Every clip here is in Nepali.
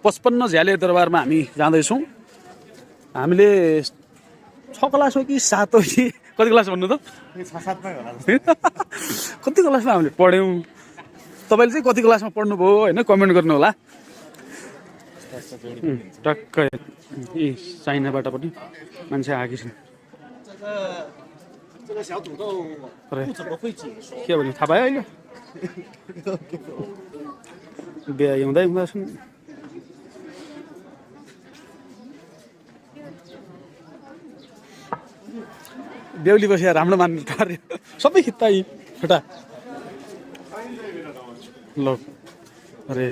55 झ्याले दरबारमा हामी जाँदैछौँ। हामीले 6 क्लास हो कि 7 हो कि कति क्लास भन्नु त? 6-7 होला। कति क्लासमा हामीले पढ्यौँ? तपाईँले चाहिँ कति क्लासमा पढ्नुभयो होइन कमेन्ट गर्नु होला। टक्कै ए चाइनाबाट पनि मान्छे आएकी छन्। के भन्यो थाहा पायो अहिले? बिहा हुँदै हुँदैछन्। बेहुली बसेर राम्रो मान्नु पर्यो सबै खित्ता फटा ल अरे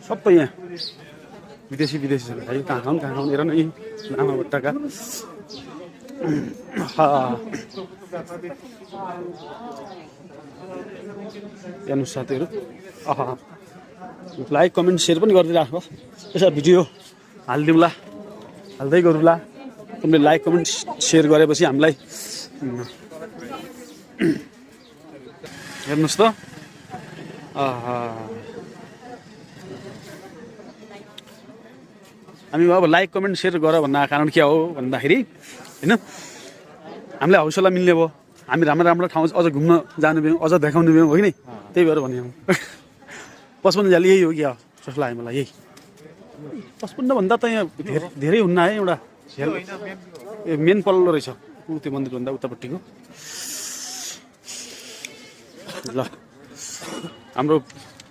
सबै यहाँ विदेशी छन् भाइ। कहाँ खाउँ हेर न यी लामा भुट्टाका हेर्नु साथीहरू। लाइक कमेन्ट सेयर पनि गरिदिइराख्नु यसो भिडियो हालिदिउँला हाल्दै गरौँला। तिमीले लाइक कमेन्ट सेयर गरेपछि हामीलाई हेर्नुहोस् त हामी अब लाइक कमेन्ट सेयर गर भन्न कारण के हो भन्दाखेरि होइन हामीलाई हौसला मिल्ने भयो। हामी राम्रो ठाउँ अझ घुम्न जानु भ्यौँ अझ देखाउनु भ्यौँ हो कि नै त्यही भएर भने 55 झ्याली यही हो क्या जस्तो लाग्यो मलाई। यही 55 भन्दा त यहाँ धेरै हुन्न है एउटा ए मेन पल्लो रहेछ ऊ त्यो मन्दिरभन्दा उतापट्टिको। ल हाम्रो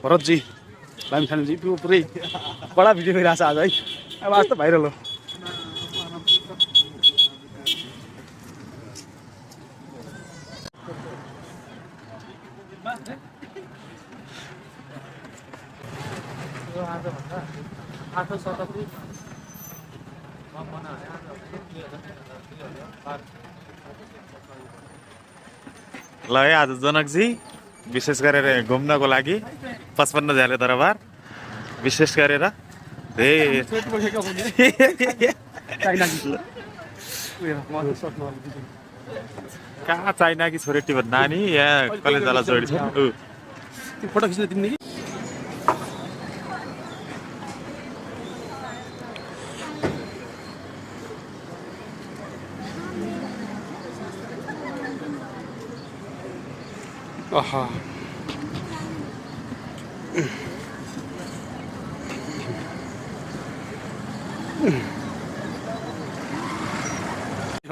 भरतजी लामिछानेजी पुरै कडा भिडियो भइरहेछ आज है। अब आज त भाइरल हो। ल है आज जनकजी विशेष गरेर घुम्नको लागि 55 झ्याले दरबार विशेष गरेर कहाँ चाइना कि छोरेटी भन्दा नानी यहाँ कलेजवाला जोडी छ। फोटो खिच्न तिमीले कि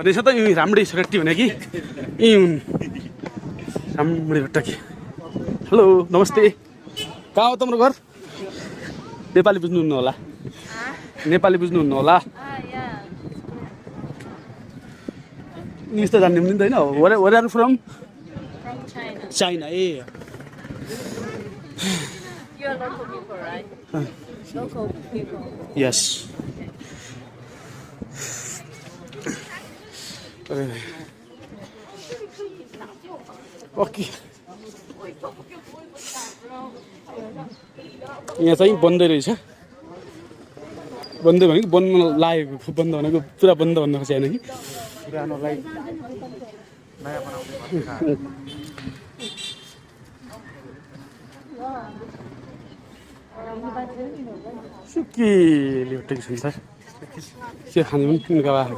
भन्दैछ त यी राम्रै छोरेटी भने कि यी हुन् राम्रै भट्टा कि। हेलो नमस्ते कहाँ हो तिम्रो घर? नेपाली बुझ्नुहुन्न होला नेपाली बुझ्नुहुन्न होला इङ्ग्लिस त जान्ने पनि होइन। Where are from? China. You're local people, right? Local people. Yes. Okay. यहाँ चाहिँ बन्दै रहेछ। बन्दै भनेको बन्न लागेको बन्द भनेको पुरा बन्द भन्न खोजेन कि पुरानोलाई नयाँ बनाउने सुकिले उठेको छ नि त के खाने पनि किन्नु गएको